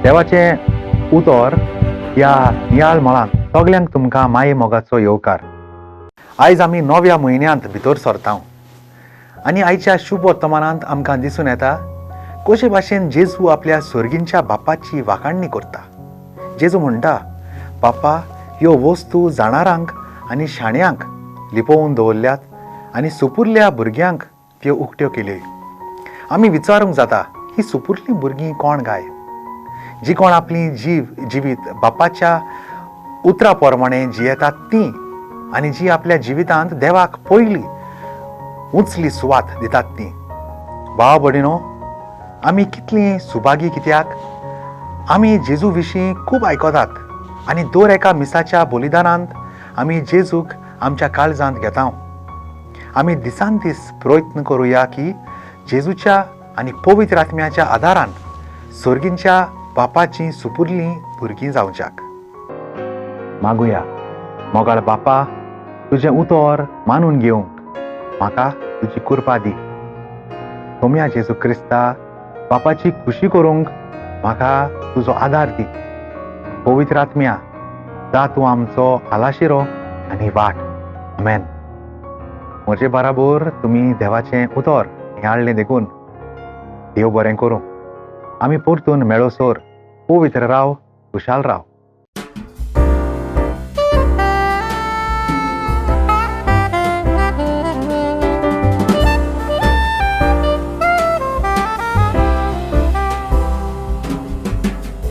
देवाचें उतर ह्या नियाळ मळांत सगल्यांक तुमकां माये मोगाचो येवकार. आयज आमी नव्या म्हयन्यांत भितर सरता आनी आयच्या शुभ वर्तमानांत आमकां दिसून येता कशे भाशेन जेजू आपल्या सर्गींच्या बापाची वाखाणणी करता. जेजू म्हणटा, बापा, ह्यो वस्तू जाणारांक आनी शाण्यांक लिपोवन दवरल्यात आनी सुपुरल्या भुरग्यांक त्यो उक्त्यो केल्यो. आमी विचारूंक जाता, ही सुपुरलीं भुरगीं कोण गाय? जी कोण आपली जीव जिवीत बापाच्या उतरा प्रमाणे जियेतात ती, आनी जी आपल्या जिवितांत देवाक पयली उंचली सुवात दितात ती. भाव भयणीनो, आमी कितलीं सुभागी कित्याक आमी जेजू विशीं खूब आयकतात आनी दर एका मिसाच्या बलिदानांत आमी जेजूक आमच्या काळजांत घेता. आमी दिसान दीस प्रयत्न करुया की जेजूच्या आनी पवित्र आत्म्याच्या आदारान सर्गींच्या बापाची सुपुरलीं भुरगीं जावच्याक. मागुया. मोगाळ बापा, तुजें उतर मानून घेवंक म्हाका तुजी कृपा दी. सोम्या जेजू क्रिस्ता, बापाची खुशी करूंक म्हाका तुजो आदार दी. पवित्र आत्म्या, जा तूं आमचो आलाशिरो आनी वाट. आमेन. म्हजे बराबर तुमी देवाचें उतर नियाळ्ळें देखून देव बरें करूं. आमी परतून मेळोसर पवित्र राव, खुशाल राव.